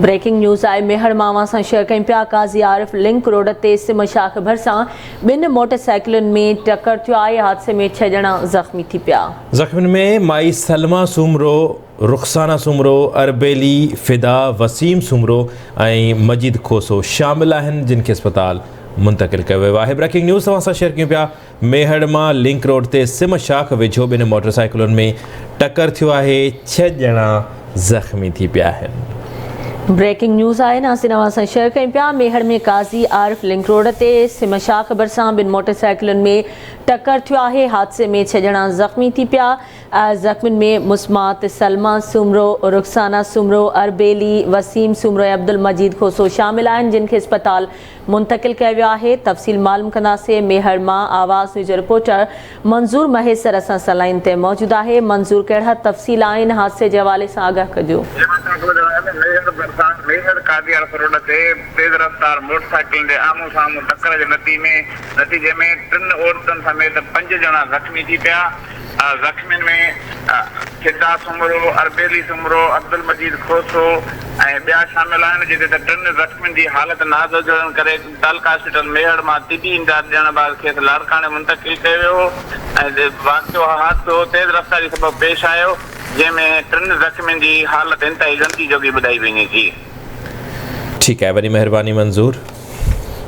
Breaking news آهي ميهڙ مان اوهان سان شيئر ڪيون پيا قاضي عارف لنڪ روڊ تي سم شاخ ڀرسان ٻن موٽر سائيڪلن ۾ ٽڪر ٿيو آهي حادثي ۾ ڇهه ڄڻا زخمي ٿي پيا. زخمين ۾ مائي سلميٰ سومرو، رخسانه سومرو، اربيلي فدا، وسيم سومرو ۽ مجيد کوسو شامل آهن جن کي اسپتال منتقل ڪيو ويو آهي بريڪنگ نيوز توهان سان شيئر ڪيون پيا ميهڙ مان لنڪ روڊ تي سم شاخ ويجهو ٻن موٽر سائيڪلن ۾ ٽڪر ٿيو آهي، ڇهه ڄڻا زخمي ٿي پيا آهن. بريڪنگ نيوز آهي ناظرين اوهان سان شيئر ڪيون پيا ميهڙ ۾ قاضي عارف لنڪ روڊ تي سم شاخ ڀرسان ٻن موٽر سائيڪلن ۾ ٽڪر ٿيو آهي حادثي ۾ ڇهه ڄڻا زخمي ٿي پيا زخمين ۾ مسمات سلميٰ سومرو، رخسانه سومرو، اربيلي، وسيم سومرو ۽ عبدالمجيد کوسو شامل آهن جن کي اسپتال منتقل ڪيو ويو آهي، تفصيل معلوم ڪنداسين، ميهڙ مان آواز نيوز جو رپورٽر منظور مهيسر اسان سان لائين تي موجود آهي، منظور ڪهڙا تفصيل آهن حادثي جي حوالي سان آگاهه ڪجو. جي مان توهان کي ٻڌايان ته ميهڙ ڀرسان ميهڙ قاضي عرف روڊ تي تيز رفتار موٽر سائيڪلن جي آمهون سامهون ٽڪر جي نتيجي ۾ ٽن عورتن سميت پنج ڄڻا زخمي ٿي پيا، زخمين ۾ فدا سومرو، اربيلي سومرو، عبدالمجيد کوسو ۽ ٻيا شامل آهن، جتي ته ٽن زخمين جي حالت نازڪ هجڻ ڪري تعلقه هاسپيٽل ميهڙ مان طبي امداد ڏيڻ بعد کيس لاڙڪاڻي منتقل ڪيو ويو هو ۽ واقعو حادثو تيز رفتاري سبب پيش آيو، جنهن ۾ ٽن زخمين جي حالت انتهائي ڳڻتي جوڳي ٻڌائي وڃي ٿي. ٺيڪ آهي وڏي مهرباني منظور.